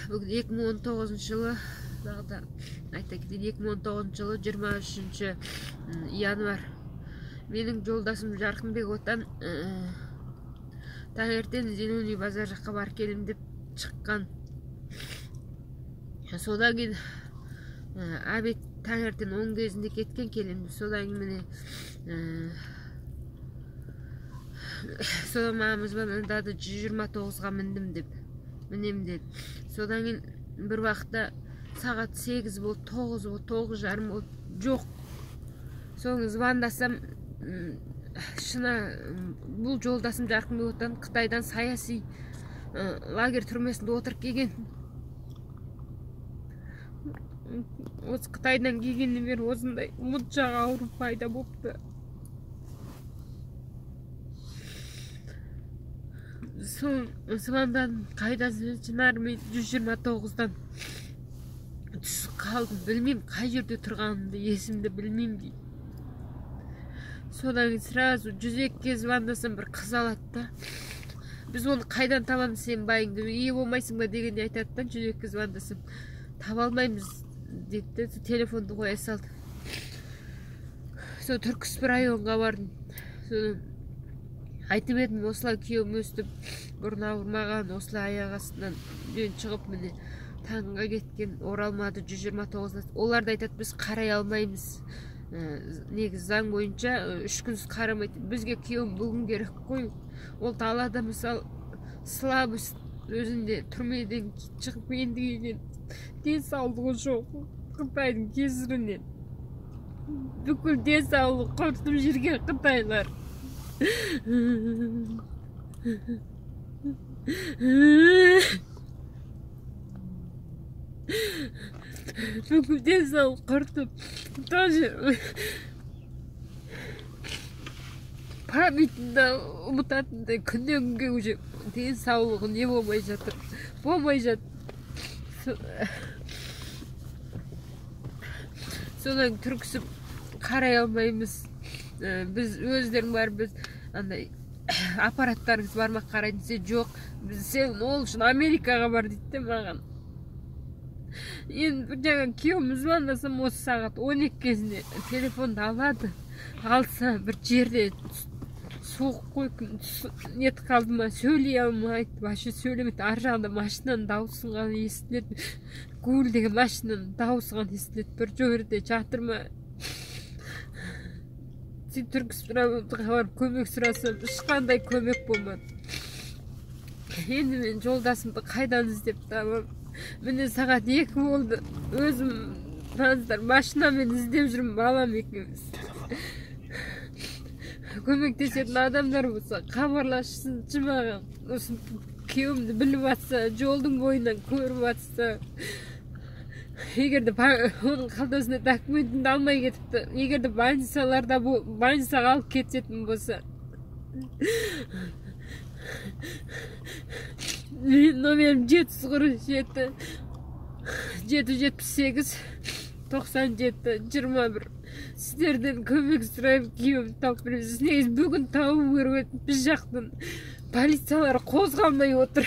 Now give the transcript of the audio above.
Бүгін 2019 жылы, тағы да айта кетейін, 2019 жылы 23 январь. Менің жолдасым Жарқынбек Отан таңертең Зеленый базар жаққа барып келем деп шыққан. Содан кейін обед таңертең 10 кезінде кеткен, келем деп. Содан кейін міне содан маған звондады, 129-ға міндім деп, мінем деді. Содан кейін бір уақытта сағат 8 болды, 9 болды, 9:30 болды, жоқ. Соны звондасам, шына бұл жолдасым Жарқынбек Отан Қытайдан саяси лагерь түрмесінде отырып келген. Осы Қытайдан келгеннен бері осындай ұмытшақ ауру пайда болыпты. Сол звондадым, қайдасың Шынар, мен 129-дан түсіп қалдым, білмеймін қай жерде тұрғанымды, есімді білмеймін дейді. Содан кейін сразу 102-ге звондасам, бір қыз алады да, біз оны қайдан табамыз сен байыңды, ие болмайсың ба дегенде айтады да, 102-ге звондасам таба алмаймыз деді де, телефонды қоя салды. Сол Түркісіб районға бардым. Содан айтып едім, осылай күйеуім өстіп бұрын ауырмаған, осылай аяқ астынан үйден шығып міне таңға кеткен, оралмады 129-да. Олар да айтады, біз қарай алмаймыз. Негізі заң бойынша 3 күн қарамайды. Бізге күйеуім бүгін керек қой. Ол далада мысалы слабость, өзінде түрмеден шығып енді келген, денсаулығы жоқ, Қытайдың кесірінен бүкіл денсаулығы құртып жүрген қытайлар. Бүкіл денсаулық құртып, тоже памятін да ұмытатындай, күннен күнге уже денсаулығы не болмай жатыр, болмай жатыр. Содан Түркісіб қарай алмаймыз. Біз өздерің бар, біз андай аппараттарыңыз бар ма қарайтын десе, жоқ, біз сен ол үшін Америкаға бар дейді де маған. Енді жаңа күйеуім звондасам, осы сағат 12 кезінде телефонды алады. Алса бір жерде суық қой, нетіп қалды ма, сөйлей алмайды, вообще сөйлемейді. Ар жағында машинаның дауысы ғана естіледі, гуілдеген машинаның дауысы ғана естіледі. Бір жерде жатыр ма, сөйтіп Түркісіб барып көмек сұрасам, ешқандай көмек болмады. Енді мен жолдасымды қайдан іздеп табамын? Міне сағат 2 болды, өзім таныстар машинамен іздеп жүрмін, балам екеуміз. Көмектесетін адамдар болса хабарлассыншы маған. Осы күйеуімді біліп жатса, жолдың бойынан көріп жатса, егер де оның қалтасында документін алмай кетіпті, егер де больницаларда больницаға алып кететін болса, менің номерім 747 778 97 21. Сіздерден көмек сұраймын, күйеуімді тауып беріңіз. Негізі бүгін табу керек еді, біз жақтан полициялар қозғалмай отыр.